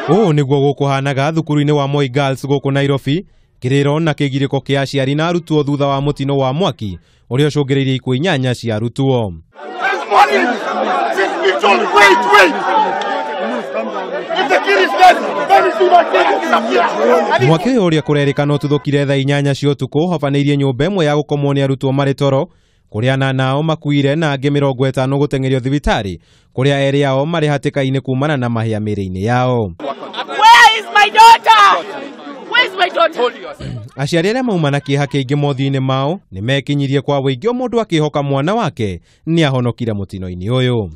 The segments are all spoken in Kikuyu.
Ũũ nĩguo gũkũhanaga thukuru-inĩ wa Moi Girls gũkũ Nairobi, kĩrĩro na kĩgirĩko kĩa aciari na arutwo thutha wa mũtino wa mwaki ũrĩa ũcũngĩrĩirie ikuũ 8 cia arutwo. Mwaki ũyũ ũrĩa kũrerĩkana ũtuthũkire thaa 8 cia ũtukũ ũhobanĩirie nyũmba ĩmwe ya gũkomwo nĩ arutwo marĩ toro, kũrĩa 8 nao makuire na angĩ 50 gũteng'erio thibitarĩ, kũrĩa 2 ao marĩ hatĩka-inĩ kumana na mahĩa mĩĩrĩ-inĩ yao. Where is my daughter? Where is my daughter? Aciari arĩa mauma na kĩeha kĩingĩ mothiũ-inĩ mao nĩ mekinyirie kwa wũingĩ o mũndũ akĩhoka mwana wake nĩ ahonokire mũtino-inĩ ũyũ.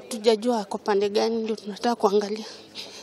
Tujajua ako pande gani, ndio tunataka kuangalia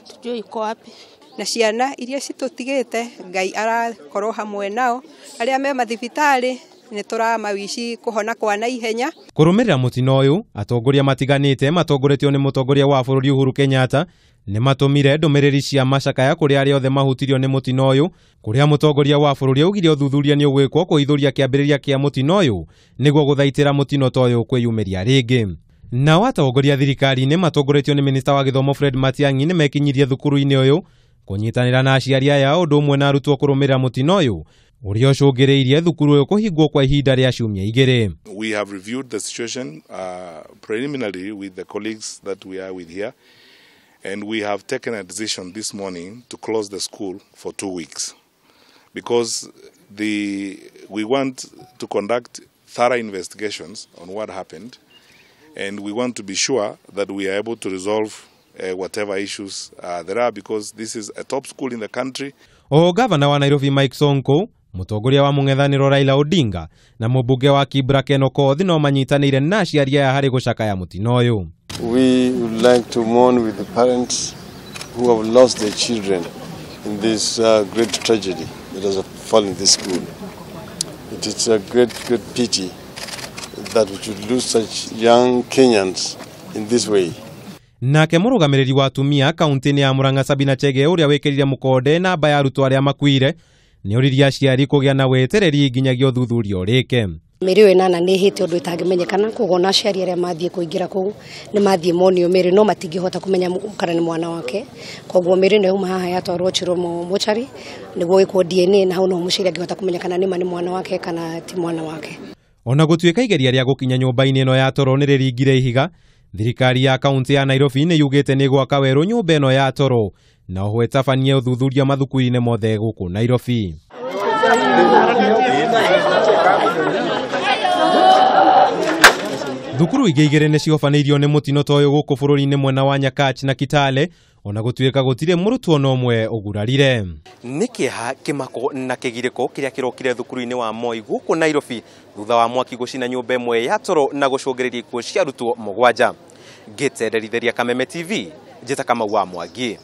tujue yuko wapi. Na ciana iria citutigite Ngai arakorwo hamwe nao, aria me mathibitari ni turamawici kuhona kwa na ihenya. Kurumirira mutino uyu, atongoria matiganite matongoretio ni mutongoria wa bururi Uhuru Kenyatta ni matumire ndumiriri cia macakaya kuri aria othe mahutirio ni mutino uyu, kuria mutongoria wa bururi augire uthuthuria ni ugwikwo kuhithuria kiambiriria kia mutino uyu niguo guthaitira mutino ta uyu kwiyumiria ringi. Nao atongoria thirikari-inĩ matongoretio nĩ minista wa gĩthomo Fred Matiang'i nĩ mekinyirie thukuru-inĩ ũyũ kũnyitanĩra na aciari aya ũndũ ũmwe na arutwo kũrũmĩrĩra mũtino ũyũ ũrĩa ũcũngĩrĩirie thukuru ũyũ kũhingwo kwa ihinda rĩa ciumia 2. We have reviewed the situation preliminarily with the colleagues that we are with here, and we have taken a decision this morning to close the school for 2 weeks because we want to conduct thorough investigations on what happened, and we want to be sure that we are able to resolve whatever issues there are, because this is a top school in the country. O gavana wa Nairobi Mike Sonko, mutongoria wa mũng'ethanĩro Raila Odinga na mũmbunge wa Kibra Ken Okoth no manyitanĩire na aciari aya harĩ gũcakaya mũtino ũyũ. We would like to mourn with the parents who have lost their children in this great tragedy that has fallen this school. It is a great, great pity that we should lose such young Kenyans in this way. Nake mũrũgamĩrĩri wa atumia kaunti-inĩ ya Murang'a Sabina Chege ũrĩa wĩkĩrire mũkonde namba ya arutwo arĩa makuire nĩ oririe aciari kũgĩa na wetereri nginyagia ũthuthuria ũrĩke. Mĩrĩ ĩyo 8 nĩ ĩhĩte ũndũ ĩtangĩmenyekana, koguo ona aciari arĩa mathiĩ kũingĩra kũu nĩ mathiĩ monio mĩrĩ no matingĩhota kũmenya kana nĩ mwana wake. Koguo mĩrĩ ĩno yauma haha yatwarwo Chiromo mochari nĩguo ĩkwo DNA, na hau no mũciari angĩhota kũmenya kana nĩ ma nĩ mwana wake kana ti mwana wake. Ona gũtuĩka igeria rĩa gũkinya nyũmba-inĩ ĩno ya toro nĩ rĩringire ihiga, thirikari ya kaunti ya Nairobi nĩ yugĩte nĩ gwaka werũ nyũmba ĩno ya toro na oho ĩtabanie ũthuthuria mathukuru-inĩ mothe gũkũ Nairobi. Thukuru ingĩ 2 nĩ cihobanĩirio nĩ mũtino ta ũyũ gũkũ bũrũri-inĩ mwena wa Nyakach na Kitale, ona gũtuĩka gũtirĩ mũrutwo na ũmwe ũgurarire. Nĩ kĩeha, kĩmako na kĩgirĩko kĩrĩa kĩrokire thukuru-inĩ wa Moi gũkũ Nairobi thutha wa mwaki gũcina nyũmba ĩmwe ya toro na gũcũngĩrĩria ikuũ cia arutwo 7. Ngĩtenderithĩria Kameme TV, njĩta Kamau wa Mwangi.